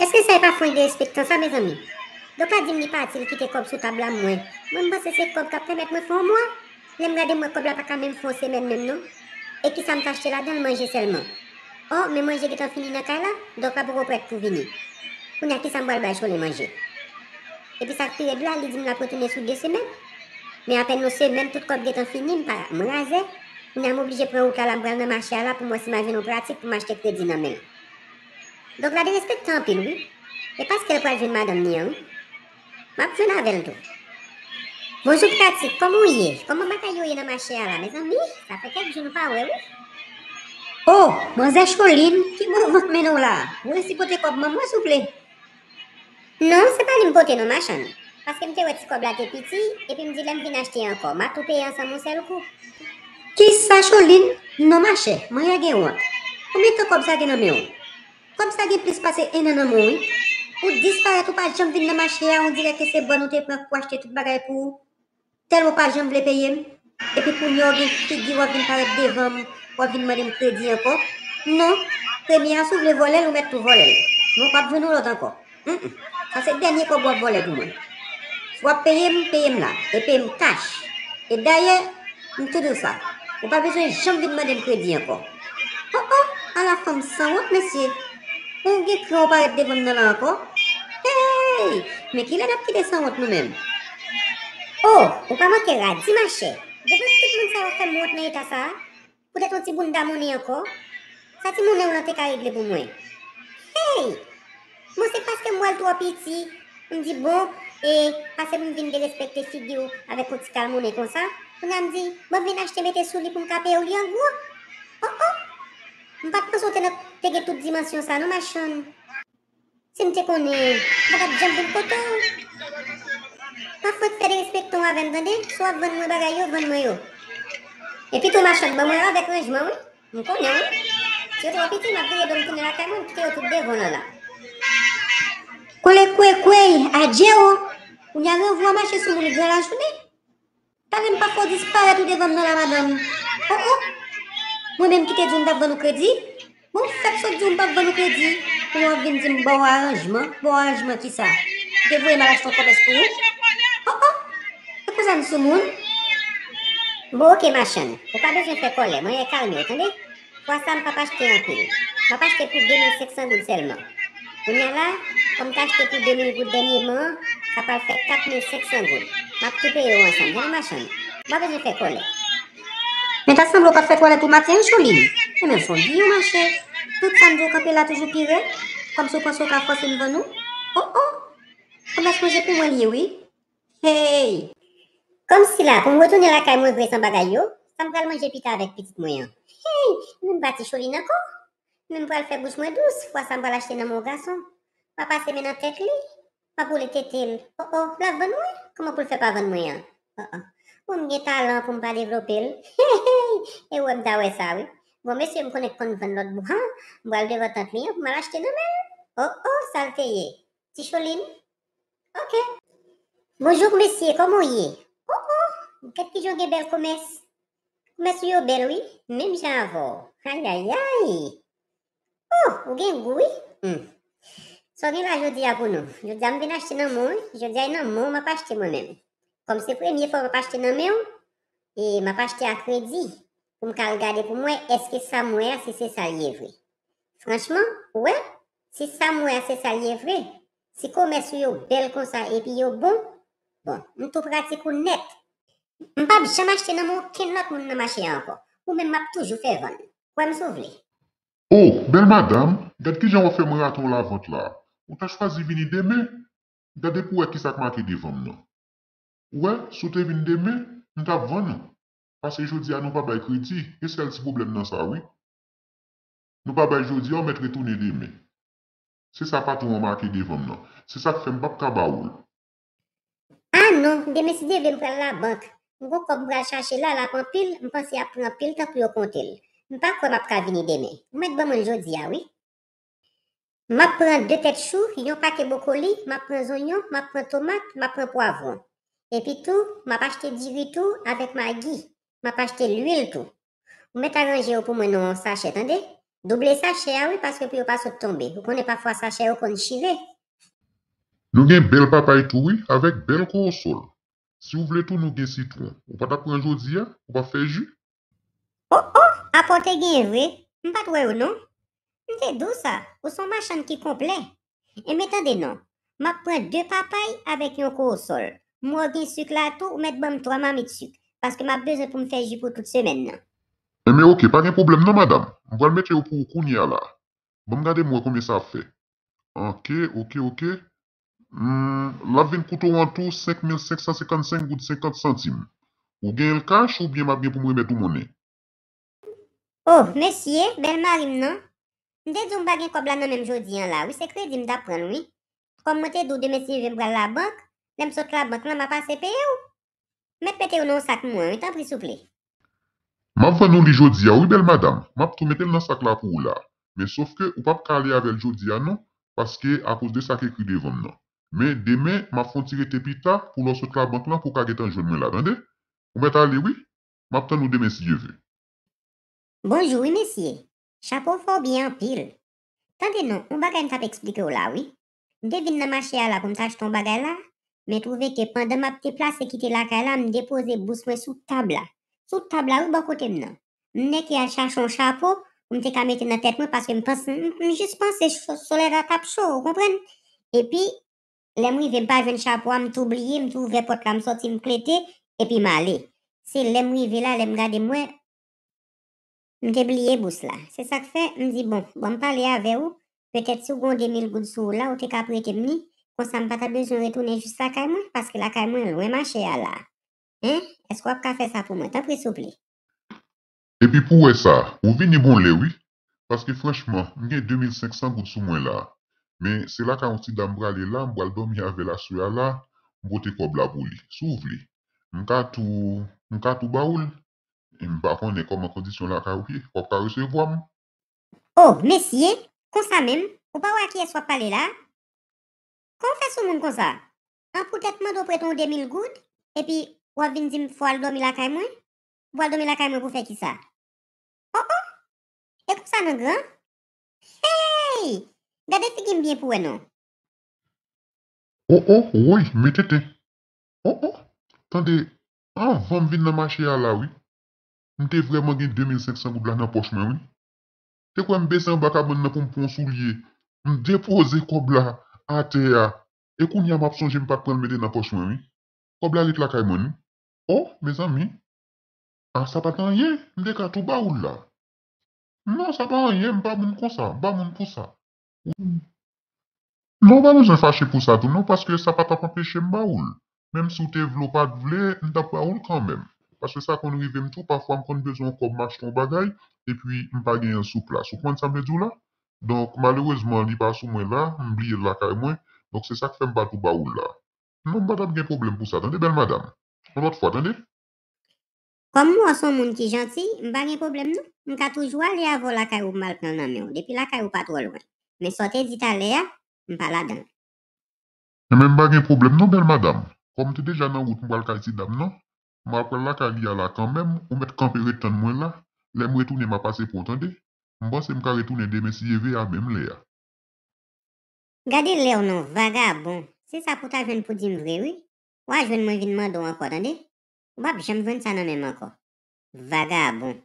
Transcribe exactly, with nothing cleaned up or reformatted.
Èske sa e pa fon derespektan sa, mezanmi? Donk la di m li pati, li kite kòb sou tab la, mwen. Mwen, m panse se kòb k ap pèmèt mwen fè yon mwa. Lè m gade, m wè kòb la pa ka menm fè yon semèn menm non. E kisa m t achte ladan l? Manje sèlman. O, men manje gentan fini nan kay la, donk la poko prèt pou vini. Kounye a, kisa m pral bay Cholin manje? Epi sa k pi rèd la, li di m l ap retounen sou de semèn. Men apèn yon semèn, tout kòb gentan fini, m pa, m razè. Kounye a, m oblije pran wout la, la m pral nan mache a la pou m wè si m a jwenn yon pratik pou m achte kredi nan men l. Donk la derespektan anpil, wi. E paske l pral jwenn madanm li an, wi. M ap jwenn avè l tou. Bonjou, Pratik, kòman w ye? Kòman bagay yo ye nan mache a la, mezanmi? Sa fè kèk jou nou pa wè, wi. O, manzè Cholin, ki mouvman k mennen w la? Ou resi pote kòb manman, souple? Non, se pa li m pote non, machann. Paske m te wè ti kòb la te piti, epi m di lè m vin achte ankò, m a tou peye ansanm yon sèl kou. Kisa, Cholin? Non, machè, manzè gen wont. Konbyen tan kòb sa gen nan men w? Kòb sa gen plis pase en an nan men w, wi. Ou disparèt, ou pa janm vin nan mache a, on dirè ke se bòn ou te pran pou achte tout bagay pou ou. Tèlman w pa janm vle peye m. Epi kounye a w gen figi w ap vin parèt devan m, w ap vin mande m kredi ankò. Non, premye a si w vle vòlè l, ou mèt tou vòlè l. Men w p ap jwenn yon lòt ankò. Mm, mm. Sa se dènye kòb w ap vòlè pou mwen. Si w ap peye m, peye m la, e peye m kach. E dayè, m tou di w sa, ou pa bezwen janm vin mande m kredi ankò. O, o, ala fanm sanwont, mesye. Ou gen kran w parèt devan m nan la ankò? Hey! Men kilè n ap kite sanwont nou menm? O, ou pa manke radi, machè. Devan tout moun sa yo fè m wont nan eta sa a. Poutèt yon ti bounda monnen ankò. Sa ti monnen w lan te ka regle pou mwen? Hey! Bon, se paske m wè l twò piti. M di, bon, e, pase pou m vin derespekte figi w avèk yon ti kal monnen konsa. Kounye a m di, bon, vin achte mete sou li pou m ka peye w li an gwo. O, o! M pa t panse w te nan, te gen tout dimansyon sa non, machann. Si m te konnen, m pa t ap janm vin kote w. Pa fwèt fè derespektan w avè m, tande? Si w ap vann mwen bagay yo, vann mwen yo. Epi tou, machann, ban mwen yo avèk ranjman, wi. M konnen, wi. Si yo twò piti, m ap vire do m tounen lakay mwen, m kite yo tout devan w lan la. Kole kwekwey, adje o! Kounye a, ranvwa mache sou moun gran lajounen. Talè m pa fè w disparèt ou devan m nan la, madanm. O, o! Mwen menm ki te di w m t ap vann ou kredi? Bon, fèk sot di w m p ap vann ou kredi. Kounye a w ap vin di m ba w aranjman. Ba w aranjman kisa? Ou te voye m al achte yon kòmès pou ou? O, o! E konsa n soumoun? Bon, oke, machann. Ou pa bezwen fè kòlè. Mwen e kalme w, tande? Fwa sa, m p ap achte anpil. M ap achte pou de mil senk san goud sèlman. Kounye a la, kòm m te achte pou de mil goud dènyèman an, sa pral fè kat mil senk san goud. M ap tou peye yo ansanm, tande machann? M pa bezwen fè kòlè. Men ta sanble w pa t fè twalèt ou maten an, Cholin. Enben, w se yon giyon, machè. Tout sa m di w kanpe la toujou pi rèd, kòmsi w panse w ka fòse m vann ou. O, o! Kòmès manje pou mwen l ye, wi. Hey! Kòmsi la, pou m retounen lakay mwen vre san bagay yo, sa m pral manje pita avèk pitit mwen an? Hey! Mwen pa ti Cholin ankò. Men m pral fè bouch mwen dous, fwa sa m pral achte nan men yon gason. M a pase men nan tèt li, m ap woule tete l. O, o, l ap vann mwen? Kòman pou l fè pa vann mwen an? O, o. Bon, m gen talan pou m pa devlope l. Hey, hey! E wè m ta wè sa, wi. Bon, mesye, m konnen k konn vann lòt bwa, m pral devan tant li an pou m al achte nan men l. O, o, sa l te ye? Ti Cholin? Oke. Bonjou, mesye, kòman w ye? O, o, gad kijan w gen bèl kòmès. Kòmès ou yo bèl, wi, menm jan avè w. Ayayay! O, ou gen gou, wi. Hmm. Sa w gen la jodi a pou nou? Jodi a m vin achte nan men w, wi. Jodi a e nan men w m ap achte mwen menm. Kòm se premye fwa m ap achte nan men w, e m ap achte a kredi pou m ka al gade pou m wè èske sa m wè a si se sa l ye vre. Franchman, ou wè, si sa m wè a se sa l ye vre, si kòmès ou yo bèl konsa epi yo bon, bon, m tou pratik ou nèt. M p ap janm achte nan men okenn lòt moun nan mache a ankò. Ou menm m ap toujou fè vann. Kwè m si w vle. O, bèl madanm, gad kijan w ap fè m rate yon lavant la. Ou ta chwazi vini demen? Gade pou w wè kisa k make devan m nan. Ou wè, si w te vin demen, m t ap vann ou. Paske jodi a nou pa bay kredi, e sèl ti pwoblèm nan sa, wi. Nou pa bay jodi a, ou mèt retounen demen. Se sa patwon an make devan m nan. Se sa k fè m p ap ka ba ou l. A non, demen si Dye vle m pral labank. M gon kòb m pral chache la, l ap anpil, m panse y ap pran anpil tan pou yo konte l. M pa kwè m ap ka vini demen. Ou mèt ban mwen l jodi a, wi. M ap pran de tèt chou, yon pake bwokoli, m ap pran zonyon, m ap pran tomat, m ap pran pwavwon. Epi tou, m ap achte diri tou avèk magi. M ap achte lwil tou. Ou mèt aranje yo pou mwen nan yon sachè, tande? Double sachè a wi, paske pou yo pa sot tonbe. Ou konnen pafwa sachè yo konn chire. Nou gen bèl papay tou wi, avèk bèl kowosòl. Si w vle tou nou gen sitwon. Ou pa t ap pran jodi a? Ou p ap fè ji? Oh oh, apa w te genyen vre? M pa t wè yo non. M te di w sa, ou se yon machann ki konplè. Enben tande non, m ap pran de papay avèk yon kowosòl. M wè w gen sik la tou, ou mèt ban m twa mamit sik, paske m ap bezwen pou m fè ji pou tout semèn nan. Enben oke, pa gen pwoblèm non madanm. M pral mete yo pou ou kounye a la. Ban m gade m wè konbyen sa ap fè. Oke, oke, oke. Hmm, l ap vin koute w an tou senk mil senk san senkannsenk goud senkant santim. Ou genyen l kach oubyen m ap gen pou m remèt ou monnen? Oh, mesye, bèl mari m nan. M te di w m pa gen kòb la nan men m jodi a la wi, se kredi m t ap pran l wi. Kòm mwen te di w demen si Dye vle m pral labank, lè m sot labank lan m a pase peye w. Mèt mete yo nan yon sak mwen wi, tanpri souple. M ap vann ou li jodi a wi bèl madanm, m ap tou mete l nan sak la pou ou la. Men sofke ou p ap ka ale avè l jodi a non, paske akoz de sa k ekri devan m nan. Men demen m ap fè yon ti rete pita pou lè w sot labank lan pou w ka gentan jwenn mwen la, tande? Ou mèt ale wi. M ap tann ou demen si Dye vle. Bonjou wi mesye. Chapo fè w byen anpil. Tande non, yon bagay m t ap eksplike w la wi. M te vin nan mache a la pou m t achte yon bagay la, men twouve ke pandan m ap deplase kite lakay la, m depoze bous mwen sou tab la. Sou tab la wi bò kote m nan. M nèke al chache yon chapo pou m te ka mete nan tèt mwen paske m panse, m, m jis panse cho, solèy la t ap cho, ou konprann? Epi, lè m rive m pa jwenn chapo a, m tou bliye, m tou ouvè pòt la, m sòti, m klete, epi m ale. Se lè m rive la, lè m gade m wè, m te bliye bous la. Se sa k fè, m di, bon, ban m pale avè w, petèt si w gen yon de mil goud sou ou la, ou te ka prete m li, konsa m pa ta bezwen retounen jis lakay mwen, paske lakay mwen lwen mache a la. Hein? Èske w ap ka fè sa pou mwen? Tanpri souple. Epi pou w wè sa, ou vini bon lè wi. Paske franchman, m gen de mil senk san goud sou mwen la. Men se lakay yon ti dam m prale la, m pral dòmi avè l aswè a la, m pote kòb la pou li. Si w vle, m ka tou, m ka tou ba w l. E m pa konnen kòman kondisyon lakay ou ye. W ap ka resevwa m? Oh, mesye, konsa menm, ou pa wè a kiyès w ap pale la? Kòman w fè sou moun konsa? An poutèt mande w prete yon de mil goud, epi w ap vin di m fò w al dòmi lakay mwen? Ou pral dòmi lakay mwen pou fè kisa? Oh oh! E konsa nan gran? Hey! Gade figi m byen pou wè non. Oh oh, woy, men tenten. Oh oh, tande, anvan m vin nan mache a la wi, m te vrèman gen de mil senk san goud la nan pòch mwen wi. Te kwè m bese anba kabann nan pou m pran yon soulye. M depoze kòb la atè a. E kounye a m ap sonje m pa t pran l mete nan pòch mwen wi. Kòb la ret lakay mwen wi. Oh, mezanmi. Ah, sa pa t anyen. M te ka tou ba w l la. Non, sa pa anyen. M pa moun konsa. M pa moun pou sa. Non, w pa bezwen fache pou sa tou non, paske sa pa t ap anpeche m ba w l. Menm si w te vle w pa t vle, m t ap ba w l kanmenm. Paske sa konn rive m tou, pafwa m konn bezwen yon kòb m achte yon bagay, epi m pa genyen l sou plas. Ou konprann sa m vle di w la? Donk, malerezman, li pa sou mwen la, m bliye l lakay mwen. Donk, se sa k fè m pa tou ba w l la. Non, m pa t ap gen pwoblèm pou sa, tande, bèl madanm. Yon lòt fwa, tande? Kòm m wè w se yon moun ki janti, m pa gen pwoblèm non. M ka toujou ale avè w lakay ou pou m al pran l nan men w, depi lakay ou pa twò lwen. Men sa w te di talè a, m pa ladan l. Enben, m pa gen pwoblèm non, bèl madanm. Kòm m te deja nan wout m pral kay ti dam nan, m ap pral lakay li a la kanmenm, ou mèt kanpe ret tann mwen la, lè m retounen m a pase pran w, tande? M panse m ka retounen demen si Dye vle a menm lè a. Gade lè w non, vagabon. Se sa pou w ta jwenn pou di m vre wi. W a jwenn mwen vin mande w ankò, tande? Ou p ap janm jwenn sa nan men m ankò. Vagabon.